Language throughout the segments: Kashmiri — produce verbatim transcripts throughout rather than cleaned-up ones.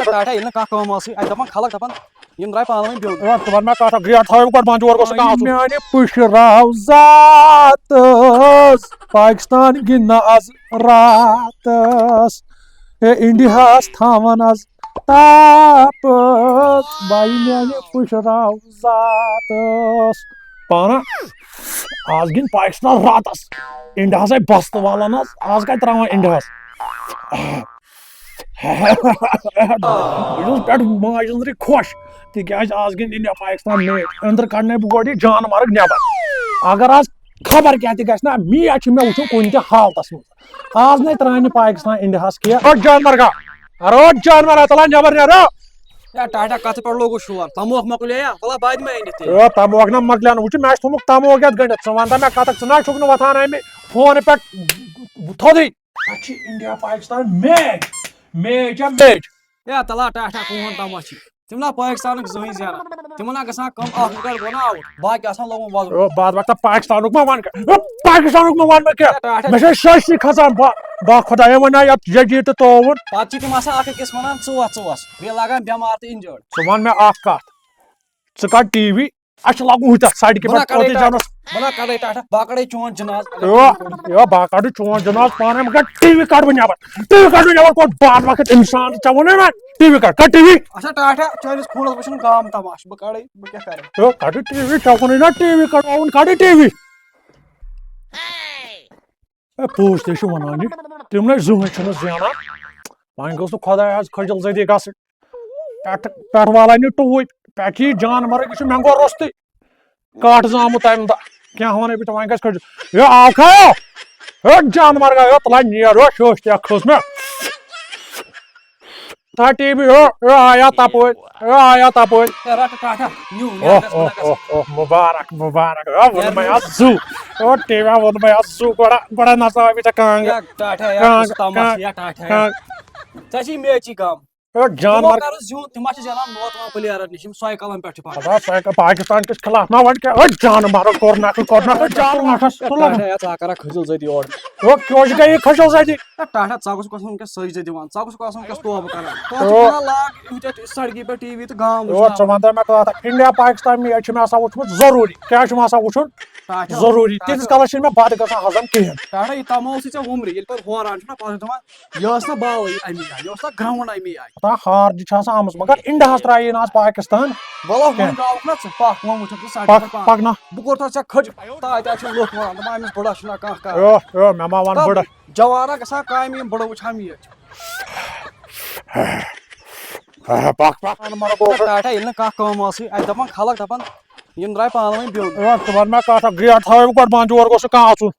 ٹاٹھا، ییٚلہِ نہٕ کانٛہہ کٲم ٲسٕے، اَتہِ دَپان خلق دَپان، یِم درٛاے پانہٕ ؤنۍ بیوٚن۔ اے، ژٕ وَن مےٚ کَتھ اَکھ، گرٛیٹ تھاوَے بہٕ گۄڈٕ بَنٛد، یور گوٚژھ نہٕ کانٛہہ اَژُن۔ میٛانہِ پُشراو ذاتَس، پاکِستان گِنٛدنہٕ آز راتَس۔ اے، اِنڈیاہَس تھاوَن آز تاپَس، بَے میٛانہِ پُشراو ذاتَس۔ پانہ، آز گِنٛد پاکِستان راتَس۔ اِنڈیاہَس آے بَستہٕ والَن آز، آز کَتہِ ترٛاوان اِنڈیاہَس؟ بہٕ چھُس پٮ۪ٹھ ماجہِ أنٛدرٕے خۄش، تِکیٛازِ آز گِنٛدِ اِنڈیا پاکِستان میچ۔ أنٛدرٕ کَڑنَے بہٕ گۄڈٕ یہِ جانہٕ مرگ نٮ۪بر۔ اگر آز خبر کیٛاہ تہِ گژھِ نا، میچ چھُ مےٚ وٕچھُن کُنہِ تہِ حالتَس منٛز۔ آز نَے ترٛایہِ نہٕ پاکِستان اِنڈیاہَس کینٛہہ۔ رَٹ جانہٕ مرگا، رَٹ جانہٕ مرگا، تَلہ نٮ۪بر نیرو۔ یا ٹاٹا، کَتھ پٮ۪ٹھ لوگُس شور؟ تَموکھ مۄکلییا؟ وَلہ بعد میں أنِتھ تیٚلہِ۔ او، تَموکھ نہ مۄکلیٛاو نہٕ، وٕچھ مےٚ آسہِ تھوٚمُت تَموکھ یَتھ گٔنٛڈِتھ۔ ژٕ وَن تہ مےٚ کَتھ اَکھ، ژٕ نہ چھُکھ نہٕ وۄتھان اَمہِ فونہٕ پٮ۪ٹھ تھوٚدُے۔ اَتہِ چھِ اِنڈیا پاکِستان میچ، میچ یا میچ۔ ہے تَلہ ٹاٹھا، کون تَماہ چھِ؟ تِم نا پاکِستانٕکۍ زٕہٕنۍ زینان۔ تِمَن نا گژھان کَم اَکھ وِکَٹ گوٚو نا آوُٹ، باقٕے آسان لوگمُت وَزُن۔ او، باد وقتہ پاکِستانُک ما وَن، او، پاکِستانُک ما وَن مےٚ کینٛہہ؟ ہے ٹاٹھا۔ مےٚ چھےٚ شٲشی کھسان، با-، با خۄدایا وَنیا یَتھ ججی تہٕ تووُن۔ پَتہٕ چھِ تِم آسان اَکھ أکِس وَنان، "ژٕ وَس، ژٕ وَس"، بیٚیہِ لاگان بٮ۪مار تہٕ اِنجٲرڈ۔ ژٕ وَن مےٚ اَکھ کَتھ، ژٕ کَڑ ٹی وی، اَسہِ چھِ لاگُن ہُتہِ تَتھ سڑکہِ بہٕ نا پٮ۪ٹھ کَڑَے أتی ٹاٹھا، زَنَس۔ بہٕ نا کَڑَے ٹاٹھا، بہٕ کَڑَے چون جِناز۔ یو، یو، بہٕ کَڑٕ چون جِناز پانَے، مگر ٹی وی کَڑٕ بہٕ نٮ۪بَر۔ ٹی وی کَڑٕ بہٕ نٮ۪بَر، کوٚت باد وقت اِنسان، ژےٚ ووٚنُے نا، ٹی وی کَڑ، کَڑ ٹی وی۔ اچھا ٹاٹھا، چٲنِس خوٗنَس وٕچھُن گام تَماش، بہٕ کَڑَے، بہٕ کیٛاہ کَرٕ؟ یو، کَڑٕ ٹی وی، ژےٚ ووٚنُے نا ٹی وی کَڑ، ووٚن کَڑٕ ٹی وی۔ اے، پوٚز تہِ چھُ وَنان یہِ، تِم نَے زٕہٕنۍ چھِنہٕ زینان۔ وۄنۍ گوٚژھ نہٕ خۄداے آز خٔجل زٔدی گژھٕنۍ۔ پٮ۪ٹھٕ، پٮ۪ٹھٕ والَے نہٕ ٹوٗپۍ، پٮ۪ٹھٕ یی جان مرٕگ، یہِ چھُ مٮ۪نٛگور روٚستُے۔ کَٹھ زامُت تَمہِ دۄہ۔ کیٛاہ وَنَے بہٕ ژےٚ، وۄنۍ گژھِ کھٔج-، ہے، آو کھا، ہے، جانوَر گا، ہے، تُلان نیر، ہے، شوش تہِ اَکھ کھٔژ مےٚ۔ تھا ٹی وی، ہے، ہے، آیا تَپٲرۍ، ہے، آیا تَپٲرۍ۔ ہے، رَٹہٕ ٹاٹھا، نیوٗ، اوہ، نیرٕ گژھِ اوہ، بہٕ اوہ، اوہ، مُبارک، مُبارک۔ ہے، ووٚن مےٚ اَتھ زُو۔ ہے، ٹی وی ہا ووٚن مےٚ اَتھ زُو، گۄڈٕ، گۄڈٕ نَژاو بہٕ ژےٚ کانٛگٕر۔ ہے، ٹاٹھا، ہے، کانٛگٕر، کُس تَماشہٕ، کانٛگٕر، ہے، ٹاٹھا، ہے۔ کانٛگٕر۔ ژےٚ چھِی میچی کَم۔ ہے، جان تِمو مَر۔ کَرُس زیوٗن، تِم ما چھِ زینان نوتہٕ پٕلیرَن نِش، یِم سایکَلَن پٮ۪ٹھ چھِ پَکان۔ خۄدا سایکَل، پاکِستان کِس خلاف۔ نہ وۄنۍ کیٛاہ؟ ہے، جان مَرو، کوٚر نہ، کوٚر نہ، ہے، جان مَرو، ژٕ ہا کَران کھٔجِل زٔدی اورٕ۔ ہے، کیٛازِ گٔیے کھٔجِل زٔدی؟ ہے، ٹاٹھا، ژٕ ہا گوٚژھ کُس وَنُن کیٛاہ سٔجدٕ دِوان، ژٕ ہا گوٚژھ کُس وَنُن کیٛاہ توبہٕ کَران۔ تَتھ چھِ او۔ وَنان لاگ یوٗتاہ تہِ سڑکہِ پٮ۪ٹھ ٹی وی تہٕ گام او، وٕچھناوان۔ ژٕ وَن تہٕ مےٚ کَتھ اَکھ، اِنڈیا پاکِستان میچ چھُ مےٚ آسان وٕچھمُت ضروٗری۔ کیٛاہ چھُ مےٚ آسان وٕچھُن؟ ٹاٹھا۔ ضروٗری۔ تیٖتِس کالَس چھِنہٕ مےٚ بَتہٕ گژھان ہَضم کِہیٖنۍ۔ ٹاٹھا، یہِ تَمو اوسُے ژےٚ وُمرِ، ییٚلہِ پَتہٕ ہورٕ اَنہٕ چھُنہ پَتہٕ دِوان، یہِ ٲس نہ ball-ٕے اَمی آیہِ، یہِ اوس نہ ground اَمی آیہِ۔ پَتہ ہار تہِ چھِ آسان آمٕژ، مگر اِنڈیاہَس ترٛایے نہٕ آز پاکِستان وَلہٕ وۄنۍ کینٛہہ۔ درٛاوُکھ نہ ژٕ، پَکھ، وۄنۍ وٕچھَکھ ژٕ سڑکہِ پَکھ، پٮ۪ٹھ پَکھ۔ پَکھ نہ۔ بہٕ کوٚر تَتھ ژےٚ کھٔج، تہٕ اَتہِ حظ چھِ لُکھ وَنان، دَپان، "أمِس بٕڑَس چھُنہ کانٛہہ کَران۔" یو، یو، مےٚ ما وَن تہٕ بٕڑٕ۔ جوانہ گژھان کامہِ، یِم بٕڑٕ وٕچھِ ہا میچ۔ پَکھ، پَکھ۔ ٹاٹھا، ییٚلہِ نہٕ کانٛہہ کٲم ٲسٕے، اَتہِ دَپان خلق، دَپان، "یِم درٛاے پانہٕ ؤنۍ بیوٚن۔" یو، ژٕ وَن مےٚ کَتھ اَکھ، گرٛیٹ تھاوَے بہٕ گۄڈٕ بنٛد، یور گوٚژھ نہٕ کانٛہہ اَژُن۔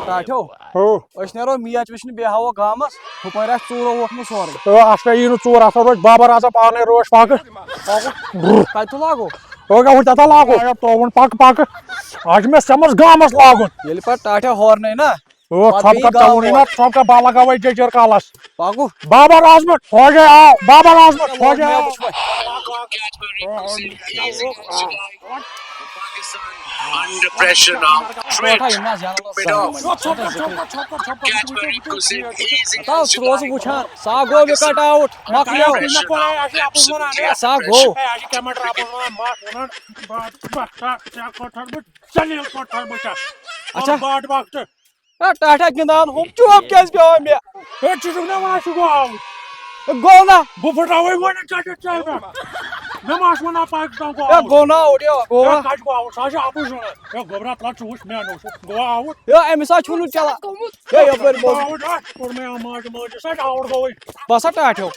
ٹاٹھیو۔ ہو۔ أسۍ نیرو میچ وٕچھنہِ، بیٚیہِ ہاوو گامس۔ ہُپٲرۍ آسہِ ژوٗرو ووتمُت سورُے۔ ہو، اَسہِ کیٛاہ یی نہٕ ژوٗر، اَتھ روزِ بابر اعظم پانے روزِ پکہٕ۔ پکہٕ۔ کتہِ تہِ لاگو؟ ہو، کیٛاہ ہُتہِ تہِ لاگو؟ اَتھ تووُن پکہٕ پکہٕ۔ آز چھُ مےٚ سٮ۪مس گامس لاگُن۔ ییٚلہِ پتہٕ ٹاٹھیو ہورنٕے نا۔ او، پتہٕ ژھۄپہٕ بیٚیہِ کر گام ژےٚ ووٚنُے نا، ووت۔ ژھۄپہٕ کر بہٕ لگاوے جیجر کالس۔ پکہٕ۔ بابر اعظمن، فوجے آو، بابر اعظمن، فوجے آو۔ Under pressure now. ٹاٹھا، یِم نہ زینن نہٕ زانٛہہ۔ Catch very close. Easy. تاو سُہ روزٕ وٕچھان۔ سا گوٚو وِکٹ آوُٹ۔ مۄکلیو۔ سا گوٚو۔ اچھا۔ ہے، ٹاٹھا گِنٛدان ہُم چوب کیٛازِ پیوان مےٚ؟ ہے، ژٕ چھُکھ نہ وَنان سُہ گوٚو آوُٹ۔ گوٚو نہ۔ بہٕ پھٕٹراوَے وۄنۍ ژےٚ کیٛاہ ژےٚ مےٚ۔ مےٚ ما آسہِ وَنان پاکِستان گوٚو ہے، آوُٹ؟ گوٚو نہ آوُٹ، یہِ گوٚو ہے، نہ۔ کَتہِ گوٚو آوُٹ؟ سُہ حظ چھُ اَپُز وَنان۔ ہے، گوٚبرا، تَلہ ژٕ وٕچھ مےٚ نوٚو چھُ۔ گوٚو آوُٹ؟ ہے، أمِس حظ چھُنہٕ چَلان۔ ہے، یَپٲرۍ بوز۔ آوُٹ، ہے، کوٚر مےٚ یہِ ماجہِ مٲجہِ سۭتۍ آوُٹ گوٚوُے۔ بَس ہا ٹاٹھیو۔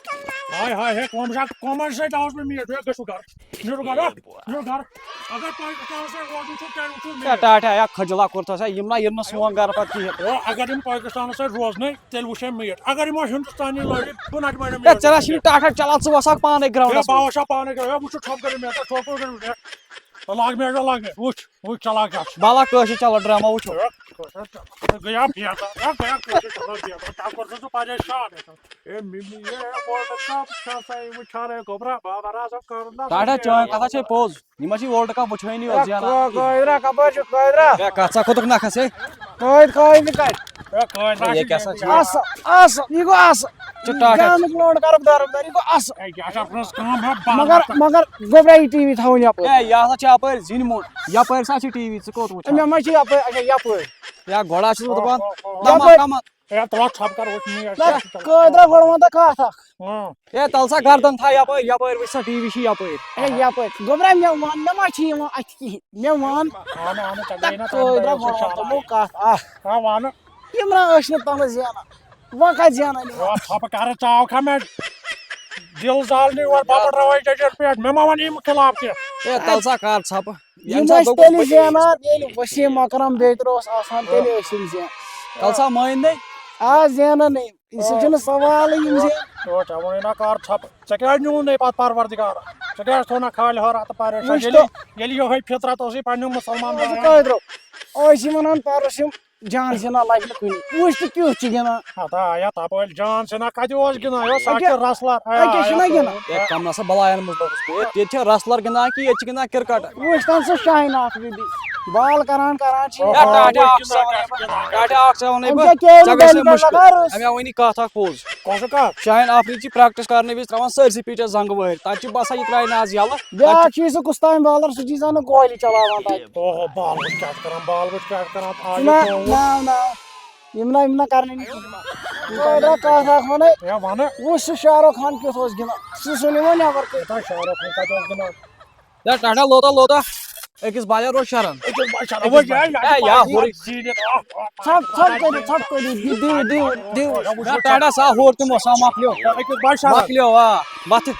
ہاے، ہاے، ہے، کۄم چھا، کۄمَن سۭتۍ آوُس بہٕ میٖٹھ؟ ہے، گٔژھِو گَرٕ۔ نیٖرِو گَرٕ، نیٖرِو گَرٕ۔ اگر پاکِستانَس سۭتۍ روزُن چھُ، تیٚلہِ وٕچھِو ہے، میٖٹھ۔ ٹاٹھا، ہے، کھٔجلا کوٚر تَس، ہے، یِم نہ یِن نہٕ سون گَرٕ پَتہٕ کِہیٖنۍ۔ ہے، اگر یِم پاکِستانَس سۭتۍ روزنَے، تیٚلہِ وٕچھ ہے میٖٹھ۔ اگر یِمو ہِندُستانی لٲگِتھ، بہٕ نَٹہٕ مَٹہٕ ہے، ژےٚ نہ چھُے نہٕ ٹاٹھا چَلان، ژٕ وَساکھ پانَے گرٛاوُنٛڈَس ہے، بہٕ منٛز۔ وَسا پانَے گرٛاوُنٛڈ۔ ہے، وٕچھُو ٹھۄپھ کٔرِتھ مےٚ، ژٕ ٹھۄپھ کٔرِتھ مےٚ۔ لاگ میچ، لاگ میچ، وٕچھ، وٕچھ، ژٕ لاگ اَتھ۔ بَلا کٲشِر چَلو ڈرٛاما وٕچھو۔ ہے، کٲشِر چَلو۔ ژٕ گٔیا بے عزت، ہے، گٔیا کٲشِر چَلو بے عزت۔ کیٛاہ کوٚر ژےٚ ژٕ پریشان؟ اے مِمی، یہِ World Cup چھُ آسان، یہِ وٕچھان، اے گوٚبرا، بابر اعظم کٔر نہ ٹاٹھا، سۄ چٲنۍ کینٛہہ۔ کَتھا چھے پوٚز۔ یِم حظ چھِ World Cup وٕچھٲنی یوت اے، زینان۔ قٲ-، قٲدرا، کَپٲرۍ چھُ قٲدرا؟ اے، کَتھ سا کھوٚتُکھ نَکھَس، ہے؟ قٲد، قٲد نہٕ کَتہِ؟ ہے، کٲنۍ یہِ کیٛاہ سا چھِ؟ اَصٕل، اَصٕل، یہِ گوٚو اَصٕل۔ ژٕ ٹاٹھا۔ جانُک لونڈ کَرُکھ دَربٕدَر، یہِ گوٚو اَصٕل۔ ہے، یہِ ہسا پرٛٲنۍ کٲم، ہے، بَہہ مگر، مگر گوٚبرا یہِ ٹی وی تھاوُن یَپٲرۍ۔ ہے، یہِ ہسا چھِ اَپٲرۍ زِنۍ موٚنٛڈ۔ یَپٲرۍ سا چھِ ٹی وی، ژٕ کوٚت وٕچھان؟ مےٚ ما چھِ یَپٲرۍ، اچھا، یَپٲرۍ۔ یا گۄڈٕ آسُس بہٕ دَپان، یَپٲرۍ۔ نہ، ما کَمَن۔ ہے، تُلہٕ ہا ژھۄپ کَر وٕچھ مےٚ، نہ، کٲنۍ درٛاو گۄڈٕ وَن تہٕ کَتھ اَکھ۔ اۭں۔ ہے، تَلہٕ سا گردن تھاو یَپٲرۍ، یَپٲرۍ وٕچھ سا ٹی وی چھِ یَپٲرۍ۔ ہے، یَپٲرۍ۔ گوٚبرا، مےٚ وَن، مےٚ ما چھِ یِوان اَتھِ کِہیٖنۍ۔ مےٚ وَن۔ اَنہٕ، اَنہٕ، ژےٚ تَتھ گٔیے نہ کٲنۍ تَتھ درٛاو گٔیے گۄڈٕ سُہ وَن تہٕ شرم۔ مو کَتھ اَکھ۔ ہا، وَنہٕ۔ یِم نہ ٲسۍ نہٕ تَمہِ زینان۔ وۄنۍ کَتہِ زینان یِم؟ ہے، ژھۄپہٕ کَرٕ ژاو کھا مےٚ۔ دِل زالنٕے اورٕ بۄبَر رَوٲے جَجَر پٮ۪ٹھ۔ مےٚ ما وَن یِم خلاف تہِ۔ ہے، تَلہٕ سا کَر ژھۄپہٕ۔ یِم ییٚمہِ ساتہٕ ٲسۍ دوٚپُکھ تیٚلہِ بہٕ زینان، ییٚلہِ وسیٖم اکرم بیترِ اوس آسان، تیٚلہِ ٲسۍ یِم زینان۔ تَلہٕ سا مٲنۍ نے۔ آز زینان نہٕ یِم۔ یہِ چھُنہٕ سوالٕے یِم زینان۔ او، ژےٚ ووٚنُے نا کَر ژھۄپہٕ۔ ژےٚ کیٛازِ نیوٗ نَے پَتہٕ پَروَردِگار؟ ژےٚ کیٛازِ تھوٚو نا خالہِ ہٲر اَتھٕ پَریشٲنی؟ وٕچھ ییٚلہِ، تو۔ ییٚلہِ یِہوٚے فِطرت اوسُے پنٛنیو مُسلمان ژٕ بٲیَن۔ کٲتۍ درٛو؟ ٲسۍ یِمَن ہَن پَرُس یِم جان زِنا لَگہِ نہٕ کُنہِ۔ وٕچھ تہٕ کیُتھ چھُ گِنٛدان۔ ہتا آیا تَپٲرۍ جان سِنا کَتہِ اوس گِنٛدان؟ یہِ اوس سۄ اَکہِ، چھِ رَسلَر۔ آیا، اَکہِ آیا چھِنہ سُہ۔ گِنٛدان۔ ہے، کَم نہ سا بَلایَن منٛز لوٚگُس بہٕ۔ ییٚتہِ، ییٚتہِ چھِ رَسلَر گِنٛدان کہِ ییٚتہِ چھِ گِنٛدان کِرکَٹ؟ وٕچھ تَن سُہ شاہیٖن آفریٖدی۔ بال کَران، کَران چھِ یہِ۔ اوہو۔ ہے، ٹاٹھا اَکھ سا وَنَے بہٕ، ٹاٹھا اَکھ سا وَنَے أمۍ بہٕ۔ چھا کیٛاہ ژےٚ گژھِ بیلہِ مےٚ پٮ۪ٹھ مُشکِل۔ لگان روٚس؟ أمۍ ہا وَنی کَتھ اَکھ پوٚز۔ کۄس کَتھ؟ شاہیٖن آفریٖدی چھِ پرٛٮ۪کٹِس کَرنہٕ وِزِ ترٛاوان سٲرسٕے پِچَس زنٛگہٕ وٲرۍ۔ تَتہِ چھِ باسان یہِ ترٛایہِ نہٕ آز یَلہٕ۔ بیٛاکھ چھُ یہِ سُہ کُستام بالَر، سُہ چھِ زَنہٕ گولہِ چلاوان تَتہِ۔ اوہو، بال وٕچھ کیٛاہ چھِ کَران، بال وٕچھ کیٛاہ چھِ کَران، آ، یہِ نہ، توٚو۔ نہ، نہ۔ یِم نہ، یِم نہ کرنٕے نہٕ کِہیٖنۍ۔ ژٕ درٛاو کَتھ اَکھ وَنَے۔ ہے، وَنہٕ۔ وٕچھ سُہ شاہ رُخ خان کیُتھ اوس گِنٛدان۔ سُہ، سُہ نِوان نٮ۪بر کٔرِتھ۔ ہے، شاہ رُخ خان کَتہِ اوس گِنٛدان؟ ہے، ٹاٹا لوتا لوتا۔ أکِس بالہِ روز شرن۔ أکِس بالہِ شرن، أکِس بالہِ۔ ہے، یا ہورٕے۔ ژھۄپ، ژھۄپ کٔرِو، ژھۄپ کٔرِو، دِیِو، دِیِو، دِیِو۔ ہے، ٹاٹا سا ہور تِمو سا مۄکلیو۔ أکِس بالہِ شرن۔ مۄکلیو، آ۔ وَتھٕ۔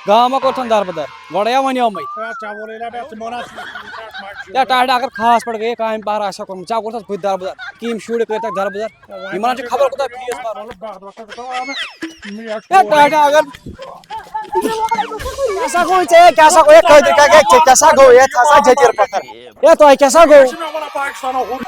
گامہ کوٚرتھَن دربٕدر۔ گۄڈَے ہا وَنیومَے۔ ہے، ژےٚ ووٚنُے نا مےٚ، تِمو نا۔ ہے، ٹاٹا اگر خاص پٲٹھۍ گٔیے کامہِ بار آسہِ ہا کوٚرمُت، ژےٚ کوٚرتھَس بہٕ تہِ دربٕدر۔ کہِ یِم شُرۍ کٔرۍ تَتھ دربٕدر۔ یِمن چھِ خبر کوٗتاہ فیٖس بَرُن۔ ہے، ٹاٹا اگر۔ کیٛاہ سا گوٚو ژےٚ؟ کیٛاہ سا گوٚو؟ ہے، خٲطرٕ کیٛاہ گٔے؟ ژےٚ کیٛاہ سا گوٚو؟ ہے، ژٕ ہسا جٔتیٖر پَتھر۔ ہے، تۄہہِ کیٛاہ سا گوٚو؟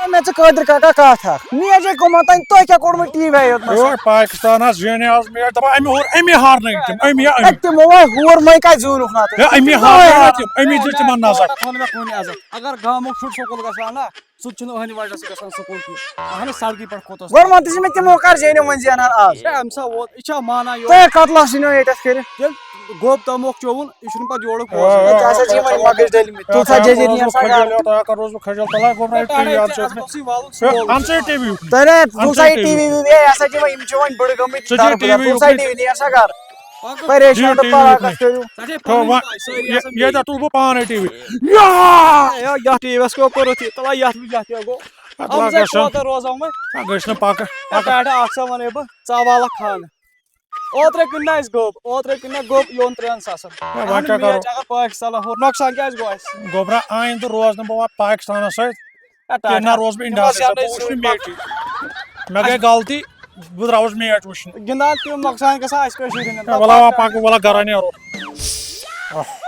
ہے، مےٚ ژٕ قٲدر کاکا کَتھ اَکھ۔ میچ ہے گوٚمُت تۄہہِ، تۄہہِ کیٛاہ کوٚڑمُت ٹی وی یوت نَس؟ یور پاکستان حظ زینہِ آز میچ، دَپان أمۍ ہور، أمی ہارنٲوِتھ تِم، أمی یا أمی۔ ہے، تِمو ہے ہور مَے کَتہِ زیوٗنُکھ نَتہٕ؟ ہے، أمی ہارنٲوِتھ تِم، أمی دِژ تِمَن نظر۔ تھوٚو نہٕ مےٚ کُنہِ عزت۔ اگر گامُک شُر سکوٗل گژھِ ہا نا، سُہ تہِ چھُنہٕ أہنٛدِ وجہ سۭتۍ گژھان سکوٗل کینٛہہ۔ اہن حظ، سڑکہِ پٮ۪ٹھ کھوٚت اوس۔ گۄڈٕ وَن تہٕ ژٕ مےٚ، تِمو کر زینیو وۄنۍ زینان آز؟ ہے، أمۍ سا ووت، یہِ چھا مانان یورٕ؟ تۄہہِ کتھ لَس ژھٕنیو ییٚتٮ۪تھ کٔرِتھ؟ تیٚلہِ گوٚب تَموکھ چووُن، یہِ چھُنہٕ پَتہٕ یورُک بوزان۔ ہے، ژےٚ ہسا چھِ یِمَے مَگٕج ڈٔلۍ مٕتۍ۔ تُل سا جٔجیٖر، نیر سا گرٕ۔ تۄہہِ کر روٗزوٕ کھٔجل تَلہٕ، گوٚبرا، یہِ ٹی وی اَن ژٕ۔ ہے، اَن ژٕ یہِ ٹی وی۔ تۄہہِ نہ، تُل سا یہِ ٹی وی وی، ہے، یہِ ہسا چھِ یِمَے، یِم چھِ وۄنۍ بٕڑٕ گٔمٕتۍ۔ ژٕ چھِ ٹی وی تُل سا یہِ ٹی وی، نیر سا گرٕ۔ پریشان تہٕ پاگل کٔرِو۔ تھو وۄنۍ، یہِ، ییٚتٮ۪تھ تُل بہٕ پانے ٹی وی۔ یا! ہے، یتھ ٹی وی یس کیٛاہ کوٚرُتھ یہِ؟ تَلہٕ یتھ وٕچھ، یتھ کیٛاہ گوٚو؟ اَتھ اَمہِ سۭتۍ لگس کوتاہ روزو وۄنۍ؟ نہ، گٔژھۍ نہٕ پکہٕ، ہے، پکہٕ۔ ٹاٹا اکھ سا وَنَے بہٕ، ژٕ آو والکھ خانہٕ۔ اوترَے کٕنۍ نہ اَسہِ گوٚب، اوترَے کٕنۍ نہ گوٚب، یہِ اوٚن ترٛٮ۪ن ساسَن۔ ہے، وۄنۍ اَہَن کیٛاہ میچ کرو؟ اگر پاکستانَس ہور، نۄقصان کیٛازِ گوٚو اَسہِ؟ گوٚبرا، آیندٕ روز نہٕ بہٕ وۄنۍ پاکستانَس سۭتۍ۔ ہے، ٹاٹا۔ کیٚنٛہہ نہ روز بہٕ تِم انڈیاہَس ٲسۍ سۭتۍ، یَپٲرۍ بہٕ وٕچھٕ نہٕ سۭتۍ میچی۔ مےٚ گٔے غلطی، بہٕ درٛاوُس میچ وٕچھنہِ۔ گِنٛدان تِم نۄقصان گژھان اَسہِ کٲشِرۍ ہِنٛدٮ۪ن۔ ہے، وَلہٕ وۄنۍ پَکہٕ، وَلہٕ گَرا نیرو۔ آہ۔